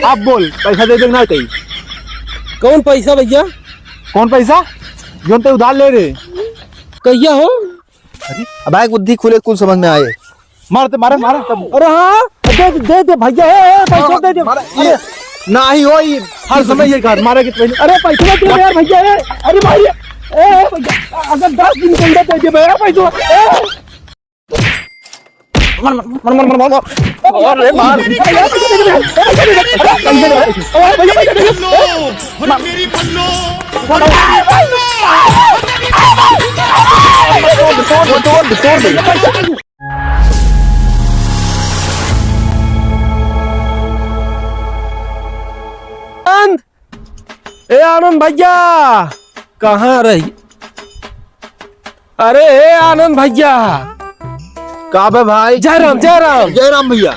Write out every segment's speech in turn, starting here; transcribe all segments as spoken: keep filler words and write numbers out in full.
अब बोल, पैसा दे दे ना कहीं। कौन पैसा भइया? कौन पैसा? जौन ते उधार ले रहे। कहिया हो? अरे, अब आए बुद्धि खुले, कुल समझ में आए। मार दे, मारे, मारे। अरे हाँ, दे, दे, दे भइया, ए, ए, पैसा दे दे। मारा, अरे, ये ना ही हो, ये हर समय ये कर, मारा कि पहले। अरे पैसा दे दे यार भइया, ए, अरे भाई, ए, ए, भइया, अगर दस दिन के अंदर दे दे भइया पैसा, ए। मार, मार, मार। अरे मार। आनंद, ए आनंद भइया, कहाँ रही? अरे ए आनंद भइया। का बे भाई? जय राम, जय राम। जय राम भइया।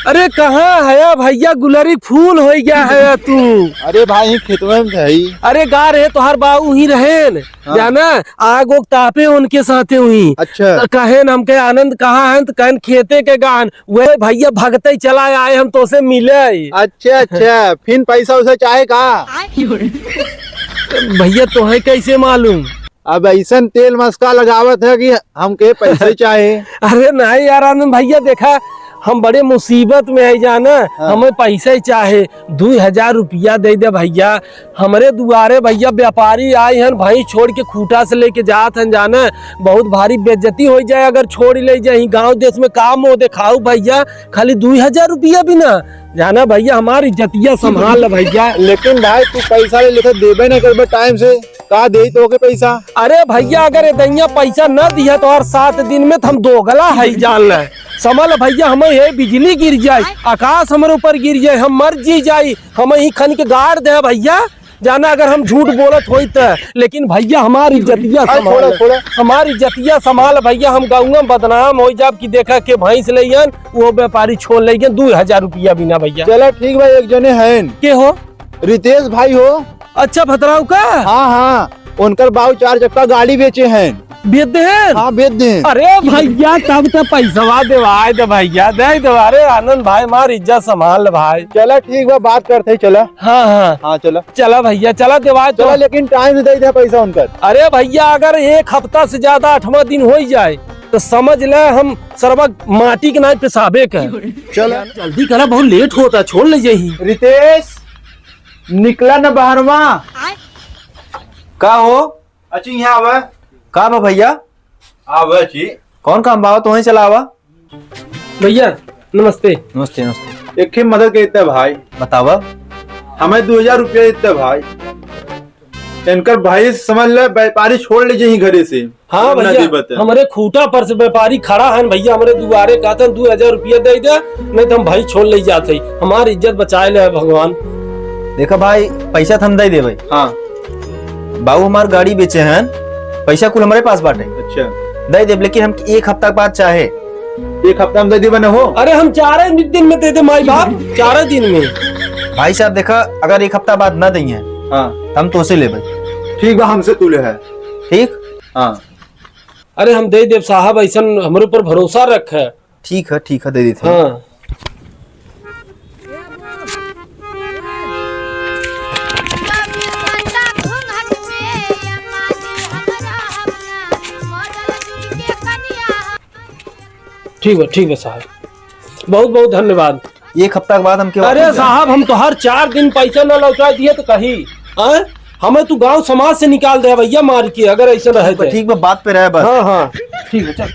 अरे कहाँ हया भइया, गुलरी फूल होइ गया हया तू। अरे भाई, खेतवे में थे ही। अरे गा रहे तोहार बाऊ ही रहेन। हाँ। जाना, आग ओग तापे उनके साथे हुई। अच्छा। त कहेन हमके आनंद कहाँ है, त कहेन खेते के गान। वह भइया भगते चला आए, हम तोसे मिले। अच्छा, अच्छा, फिन पैसा उसा चाहे का? भइया तोहे कैसे मालूम? अब ऐसन तेल मस्का लगावत है कि हमके पैसे चाहे। अरे नहीं यार आनंद भइया, देखा हम बड़े मुसीबत में है जाना, हाँ। हमें पैसे चाहे, दुई हजार रुपया दे दे भइया। हमरे दुआरे भइया व्यापारी आए हन, भैंस छोड़ के खूटा से लेके जात हन जाना, बहुत भारी बेइज्जती होइ जाए अगर छोड़ ले जाई। गाँव देश में काम हो देखाऊ भइया, खाली दुई हजार रुपया भी ना जाना भइया, हमार इज्जतिया संभाल भइया। लेकिन भाई तू पैसा ले लेके देबे ना करबे टाइम से, का देई तोके पैसा? अरे भइया, अगर ए दैया पैसा न दिया तो हर सात दिन में त हम दोगला है, जान ले। समझ ले भइया, हमें ये बिजली गिर जाए, आकाश हमरे ऊपर गिर जाए, हम मर जी जाई, हमें ही खन के गाड़ दे भइया। जाना, अगर हम झूठ बोलत होई त, लेकिन भइया, हमार इज्जतिया अरे संभाल, छोड़ा, छोड़ा। हमार इज्जतिया संभाल भइया, हम गउँवा में बदनाम होइ जाब कि देखा के भैंस लइयन, वो व्यापारी छोड़ लइयन, दुई हजार रुपया बिना भइया। चला ठीक बा, एक जने हैं। के हो? रितेश भाई हो। अच्छा, भतराऊ का? हाँ, हाँ, उनकर बाऊ चार चक्का गाड़ी बेचे हैं। बेच दे हैं? हाँ, बेच दे हैं। अरे भइया, तब त पैसवा देवाए दे भइया, दे दे। अरे आनंद भाई, हमार इज्जत संभाल भाई। चला ठीक बा, बात करते ही, चला। हाँ, हाँ। हाँ, चला। चला भइया, चला देवाए तो। चला, लेकिन टाइम से दे दे पैसा उनकर। अरे भइया, अगर एक हफ्ता से ज्यादा आठवाँ दिन होइ जाए, तो समझ ले हम सरवा माटी के नाई पेशाबे के। चला। जल्दी करा, बहुत लेट होता, छोड़ ले जाई। रितेश, निकला न बहरवा। का हो? अच्छी यहाँ आवा। का बा भइया? आवा अच्छी। कौन काम बा? तो वहीं चला आवा। भइया, नमस्ते। नमस्ते, नमस्ते। एक ठे मदद करते भाई। बतावा। हमें दो हजार रुपया देते भाई। इनकर भाई समझ ले, व्यापारी छोड़ ले जाई घरे से। हाँ ना भइया, देबे त। हमरे खूटा पर से व्यापारी खड़ा हन भइया, हमरे दुआरे कहतन, "दू हजार रुपया दे दे, नहीं तो हम भाई छोड़ ले जात हई।" हमार इज्जत बचाए ले भगवान। देखा भाई, पैसा त हम दे देबे। हाँ। बाबू हमार गाड़ी बेचे हन, पैसा कुल हमरे पास बाटे। अच्छा। दे देब, लेकिन हम एक हफ्ता के बाद चाहे। एक हफ्ता में दे देबे न हो? अरे हम चारे दिन में दे दे माई बाप, चारे दिन में। भाई साहब देखा, अगर एक हफ्ता बाद ना दइहे, हाँ। त हम तोसे लेबे। ठीक बा, हमसे तू ले है। ठीक? हाँ। अरे हम दे देब साहब, ऐसन हमरे ऊपर भरोसा रख है। ठीक है, ठीक है, दे देते हैं। हाँ। ठीक बा, ठीक बा साहब, बहुत बहुत धन्यवाद। एक हफ्ता के बाद हमके अरे वापस जाए। साहब, हम तोहार चार दिन पैसा न लौटा दिए तो कही, हाँ? हमें तू गांव समाज से निकाल दे भइया मार के, अगर ऐसे रहे तो। ठीक बा, बात पे रहे बस। हाँ, हाँ। ठीक बा, चल।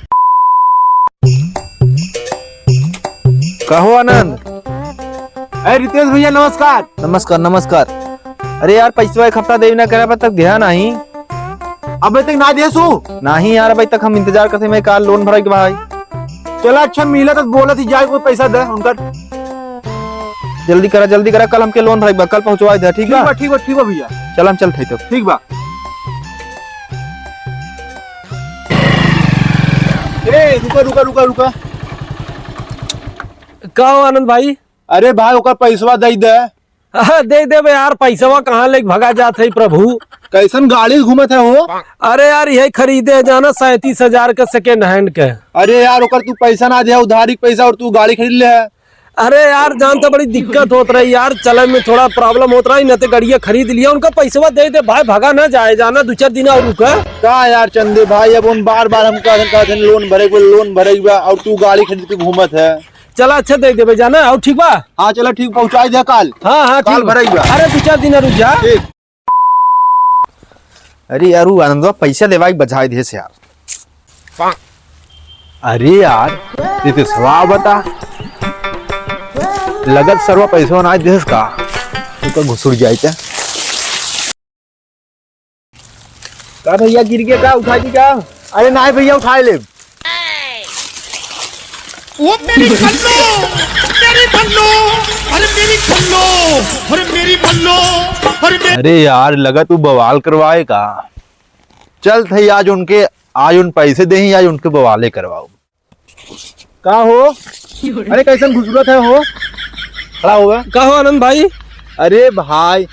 कहो आनंद। अरे रितेश भइया, नमस्कार। नमस्कार, नमस्कार। अरे यार, पैसवा एक हफ्ता देवे ना करे, अब तक दिया नहीं। अबे तक ना दिया सु? नहीं यार, अबे तक हम इंतजार करते, मैं काल लोन भराई के भाई। चला अच्छा, मिला तो बोला थी जाए, कोई पैसा दे उनका। जल्दी करा, जल्दी करा, कल हमके लोन भराई बा, कल पहुँचवाई दे, ठीक ठीक बा? बा, ठीक बा, ठीक बा भइया। चल हम चलते तो। ठीक बा। ए, रुका, रुका, रुका, रुका। का हो आनंद भाई? अरे भाई, ओकर पैसवा दे दे। हाँ, दे देबे यार, पैसवा कहाँ लेके भगा जात है प्रभु? कैसन गाड़ी घूमत है हो? अरे यार, यही खरीदे है जाना, सैंतीस हजार का second hand के। अरे यार, ओकर तू पैसा ना दे, उधारी के पैसा, और तू गाड़ी खरीद ले है। अरे यार, जान तो बड़ी दिक्कत होत रही यार, चले में थोड़ा problem होत रही, न तो गड़िया खरीद लिया। उनका पैसवा दे दे भाई, भगा ना जाए, जाना दो चार दिन और रुका। का यार चंदे भाई, अब उन बार बार हम कहत कहत loan भरे के बा, loan भरे के बा, और तू गाड़ी खरीद के घूमत है। चला, अच्छा दे देबे, जाना, और ठीक बा? हाँ चला ठीक, पहुँचाई दे काल। हाँ हाँ, काल ठीक बा। भरे के बा। अरे दो चार दिन रुक जा। ठीक। अरे यार, उ आनंदवा पैसा लेवा के बजाय देस यार। अरे यार, ये तो सवा बता। लगत सरवा पैसा ना देस का? तू का घुसुर जाए क्या? का भैया गिर गया का? उठा दी का? अरे ना भैया, उठा ले। ओ मेरी बल्लो, मेरी बल्लो, अरे मेरी बल्लो, अरे मेरी बल्लो, अरे मेरी अरे यार, लगा तू बवाल करवाए का? चल थे आज उनके, आज उन पैसे देही, आज उनके बवाले करवाओ। का हो? अरे कैसन घुसुरत है हो? खड़ा हो बे। का हो आनंद भाई? अरे भाई,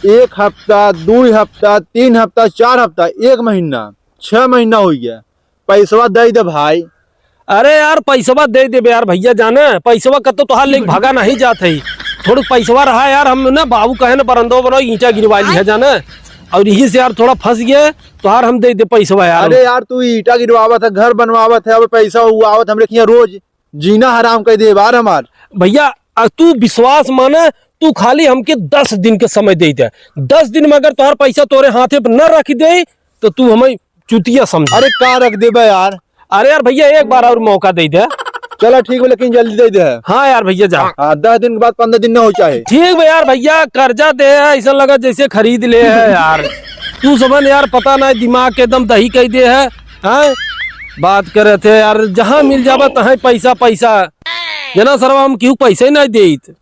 एक हफ्ता, दो हफ्ता, तीन हफ्ता, चार हफ्ता, एक महीना, छह महीना हो गया, पैसवा दे दे भाई। अरे यार, पैसवा दे देबे यार भैया, जाने पैसवा कतो तोहार लेके भागा नहीं जात है। थोड़ुक पैसवा रहा यार, हम ना बाबू कहे ना बरंदो बनो ईंटा गिरवा ली है जाने, और यही से यार थोड़ा फंस गए। तोहार हम दे दे पैसवा यार। अरे यार, तू ईंटा गिरवावत है, घर बनवावत है, अब पैसा हुआ आवत हमरे खिया रोज, जीना हराम कर दे बार हमार। भैया, आ तू विश्वास माने, तू खाली हमके दस दिन के समय दे दे। दस दिन में अगर तोहार पैसा तोरे हाथे पे न रख दे, तो तू हमें चुतिया समझ। अरे का रख देबे यार? अरे यार भैया, एक बार और मौका दे दे। चला ठीक बा, लेकिन जल्दी दे दे। हाँ यार भैया, जा। हाँ, दस दिन के बाद, पन्द्रह दिन न हो चाहे। ठीक बा यार भैया, कर्जा दे है, ऐसा लगा जैसे खरीद ले है यार। तू समझ यार, पता नहीं दिमाग के एकदम दही कह दे है। हाँ, बात करे थे यार, जहाँ मिल जाबा तहाँ पैसा पैसा। जना सरवा हम केहू पैसे नहीं देत।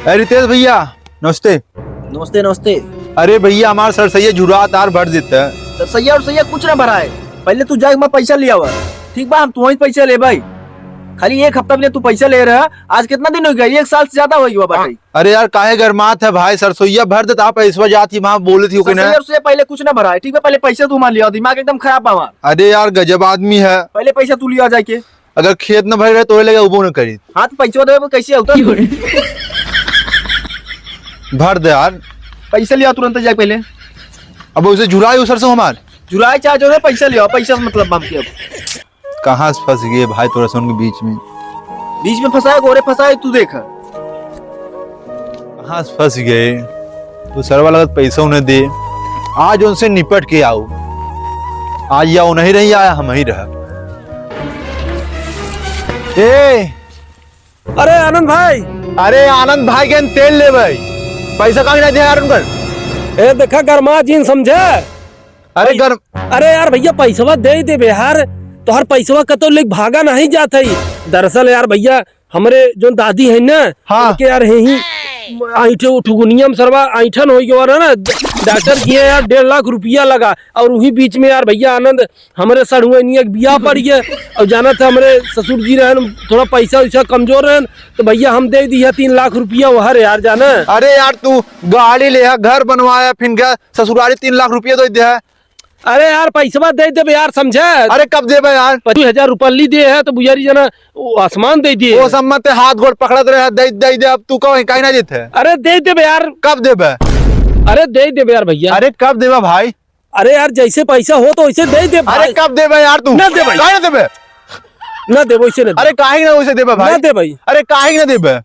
अरे रितेश भैया, नमस्ते। नमस्ते, नमस्ते। अरे भैया, हमार सरसैया झुरात आर भर देता है। सरसैया उरसैया कुछ ना भराए, पहले तू जाके हमार पैसा ले आवा। ठीक बा, हम तुहई पैसा लेबे। खाली एक हफ्ता में तू पैसा ले रहा, आज कितना दिन हो गया? एक साल से ज्यादा हो गया बाटे। अरे यार, काहे गरमात है भाई, सरसोईया भर देता, आप ऐसवा जात ही वहाँ बोले थी, ओके ना? सरसोईया उरसोईया पहले कुछ ना भराए, ठीक बा? पहले पैसा तू हमार लिया, दिमाग एकदम खराब बा हमार। अरे यार, गजब आदमी है। पहले पैसा तू लिया जाके। अगर खेत न भर रहे तो लगे उबो न करी। हाँ, तो पैसा देबे, कैसे उतर? भर दे यार। पैसा लिया तुरंत जाके पहले। अब उसे झुराई उ सरसों हमार। झुराई चाहे जो है, पैसा लिया, पैसा से मतलब बा हमके अब। कहाँ से फंस गए भाई तोरा सन के बीच में? बीच में फंसाए, गोरे फंसाए, तू देख। कहाँ से फंस गए? तू सरवा लगत पैसा उन्हें दे, आज उनसे निपट के आओ। आज या वो नहीं रही, या हम ही रह। ए! अरे आनंद भाई! अरे आनंद भाई के तेल ले भाई, पैसा काहे नहीं दे यार उनकर? ए देखा गरमा जीन समझे। अरे भाई, गर- अरे यार भैया, पैसवा दे देबे यार, तोहर पैसवा कतो लेके भागा नहीं जात है। दरअसल यार भैया, हमरे जो दादी है ना, हाँ। उनके यार है ही, ऐंठे उठुगुनिया में सरवा ऐंठन हो गया ना, डॉक्टर किए यार डेढ़ लाख रुपया लगा, और वही बीच में यार भैया आनंद हमरे सड़ुआइनिया के बियाह पड़ गया, और जाना था हमरे ससुर जी रहन थोड़ा पैसा वैसा कमजोर रहन, तो भैया हम दे दिया तीन लाख रुपया वहर यार जाना। अरे यार, तू गाड़ी ले है, घर बनवाया, फिर गया ससुराली तीन लाख रुपया दे दिया है। अरे यार, पैसवा दे देबे यार, समझे? अरे कब देबे यार? पच्चीस हजार रुपया ली दे है, तो बुझारी जना वो आसमान दे दिए। वो सब मत हाथ गोड़ पकड़त रहे, दे, दे दे, अब तू कहो, काहे ना देते है? अरे दे देबे यार। कब देबे? अरे दे देबे यार भैया। अरे कब देबे भाई? अरे यार, जैसे पैसा हो तो वैसे दे दे अरे भाई। कब देबे यार तू? ना देबे। काहे ना देबे? ना देबे, वैसे ना देबे। अरे काहे ना वैसे देबे भाई? ना देबे। अरे काहे ना देबे?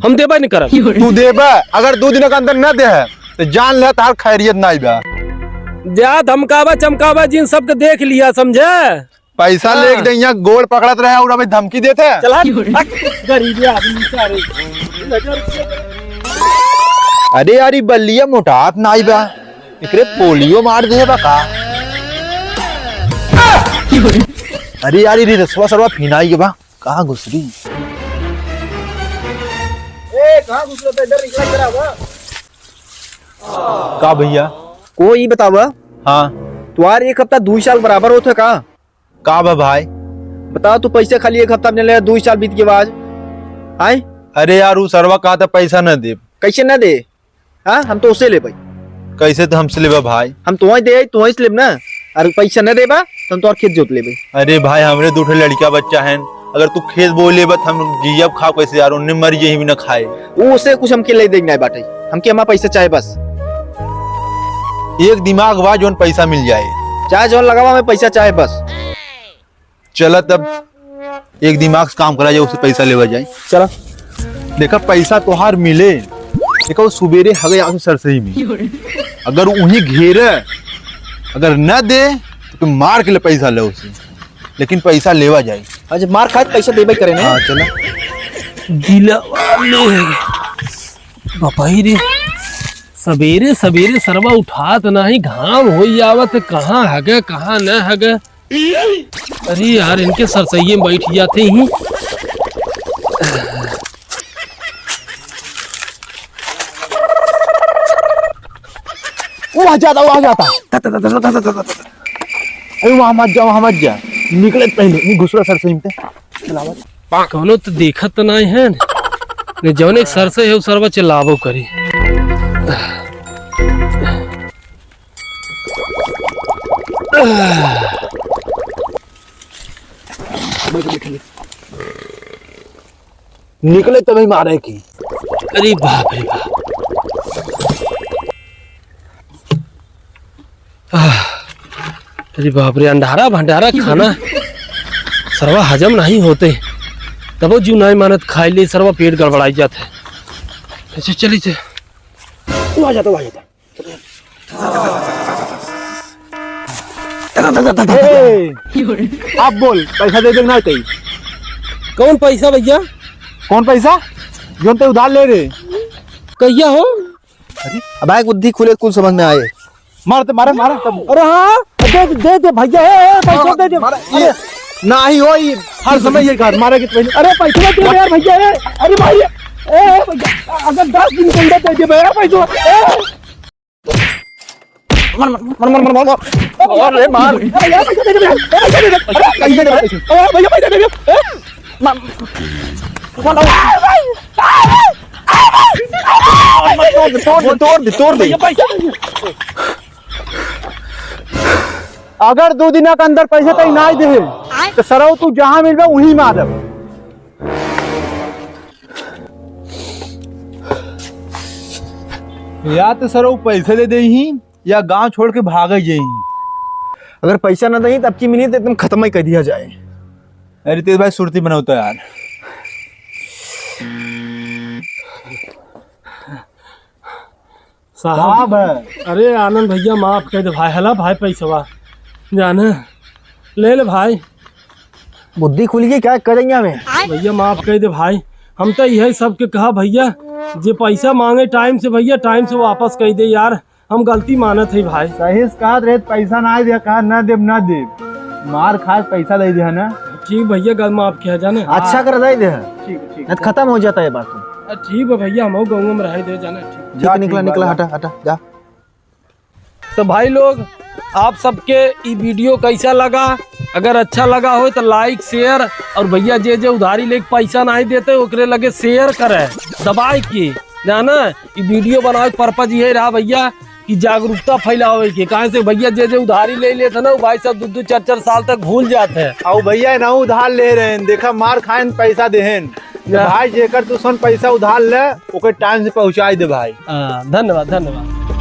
हम देबे नहीं करब। तू देबे, अगर दो दिन के अंदर ना दे है, तो जान ले तार खैरियत ना आइबा। जा धमकावा चमकावा जिन सबके देख लिया, समझे? पैसा हाँ। लेके जइया गोड़ पकड़त रहे और अभी धमकी देते हैं। चला, हट, गरीब आदमी सारे। अरे यार, ई बल्लिया मोटात ना आइबा, एकरे पोलियो मार दे बा का? अरे यार, ई रसवा सरवा फिनाई के बा। कहाँ घुसरी? ए, कहाँ घुसरत है? इधर निकला, इधर आवा। का भैया? को ई बतावा। हाँ। तुहार एक हफ्ता दुई साल बराबर होत है का? का बा भाई? बताओ, तू पैसा खाली एक हफ्ता में ले, दुई साल बीत के बाद। आय? अरे यार, उ सरवा कहा था पैसा न दे। कैसे न दे? हाँ, हम तो उसे लेबे। कैसे तो हमसे लेबे भाई? हम तो वहीं दे, तो वहीं से लेब ना। अरे पैसा न देबा, त हम तोर खेत जोत लेबे। अरे भाई, हमरे दू ठे लड़का बच्चा हैं, अगर तू खेत बोइ लेबा, त हम जियब खाब कैसे यार, उन्हें मर जाई बिना खाए। ऊ से कुछ हमके लेइ देइ क नाहीं बाटे, हमके हमार पैसा चाहे बस। एक दिमाग बा, जौन पैसा मिल जाए। चाहे जौन लगावा, हमें पैसा चाहे बस। चला तब एक दिमाग से काम करा जाए, उससे पैसा लेवा जाए। चला। देखा, पैसा तोहार मिले, देखा, वो सुबेरे हगे आवे सरसई में, अगर उहीं घेरे, अगर न दे, तो तू मार के ले पैसा ले उससे, लेकिन पैसा लेवा जाए। अच्छा, मार खाए त पैसा देबे करे ना। हाँ, चला। दिलवा ले। बापाई रे, सबेरे सबेरे सरवा उठात नाही, घाम होई आवत, कहाँ हगे, कहाँ न हगे। अरे यार, इनके सरसइये में बैठ जाते ही। वो आ जाता, वो आ जाता। अरे वहाँ मत जा, वहाँ मत जा, निकले पहले, नहीं घुसरा सरसई में। चलावत। कौनो तो देखत तो नहीं है, नहीं जौन एक सरसई है, वो सरवा चिल्लाबो करी। निकले तभी मारे की। अरे बाप रे बाप। आह, अरे बाप रे, अंडारा भंडारा खाना सरवा हजम नहीं होते, तबो जीव नहीं मानत, खाई ले सरवा पेट गड़बड़ाई जात है। अच्छा चली थे। वो आ जाता, वो आ जाता। ए, आप बोल, पैसा दे देना कहीं। कौन पैसा भैया? कौन पैसा? जोन ते उधार ले रहे। कहिया हो? अरे, अब आए बुद्धि खुले, कुल समझ में आए। मार ते, मारे, मारे, तब। अरे हाँ, दे, दे, दे भैया, ए, ए, पैसा दे दे। मारे, ये अरे, ना ही हो, ये हर समय ये कर, मारे कि पहले। अरे पैसा दे दे यार भैया, ए, अरे भाई, ए, ए, भैया, अगर दस दिन के अंदर दे दे भैया, पैसा, ए। मार, मार, मार। अरे मार। अरे यार, पैसा दे दे भैया, ए, पैसा दे दे, अरे पैसा दे दे, ए, भैया, पैसा दे दे, ए। तोड़ दे, तोड़ दे, तोड़ दे, तोड़ दे। अगर दो दिना के अंदर पैसा तई नाई दे, तो सरऊ तू जहाँ मिलबे वहीं मारब। या तो सरऊ पैसा दे देही, या गांव छोड़ के भागे जाई। अगर पैसा न दही, तब की मिली तो एकदम खत्म ही कर दिया जाए। अरे रितेश भाई, सुरती बनाओ तो यार। साहब। साहब है। अरे आनंद भैया, माफ कर दे भाई, हला भाई पैसवा। जाने, ले ले भाई। बुद्धि खुल गई, क्या करेंगे हमें? भैया माफ कर दे भाई, हम तो यही सबके कहा भैया, जे पैसा मांगे टाइम से भैया, टाइम से वापस कर दे यार। हम गलती मानत है भाई। सही से कहत रहे, पैसा ना दे, कहा ना देब, ना देब। मार खाए पैसा दे दे, है ना? ठीक भैया, गल माफ किया जाने। अच्छा कर दे दे। ठीक, ठीक। नहीं तो खत्म हो जाता है बात तो। अ, ठीक बा भैया, हम गाँव में रह दे जाने। ठीक। ठीक, जा, निकला, ठीक बा, निकला, जा। हटा, हटा, जा। तो भाई लोग, आप सबके ई video कैसा लगा? अगर अच्छा लगा हो तो like, share, और भैया जे जे उधारी लेके पैसा नहीं देते, ओकरे लगे share करे, दबाए के, जाना, ई video बनावे के purpose ये रहा भैया, कि जागरूकता फैलावे के। काहे से भैया जे जे उधारी ले लेत है ना, वो भाई साहब दो दो चार चार साल तक भूल जात है। अउ भैया ना उधार ले रहे हैं, देखा मार खाएन पैसा देहेन। तो या। भाई जेकर तू सन पैसा उधार ले, ओके टाइम से पहुँचाई दे भाई। हाँ, धन्यवाद, धन्यवाद।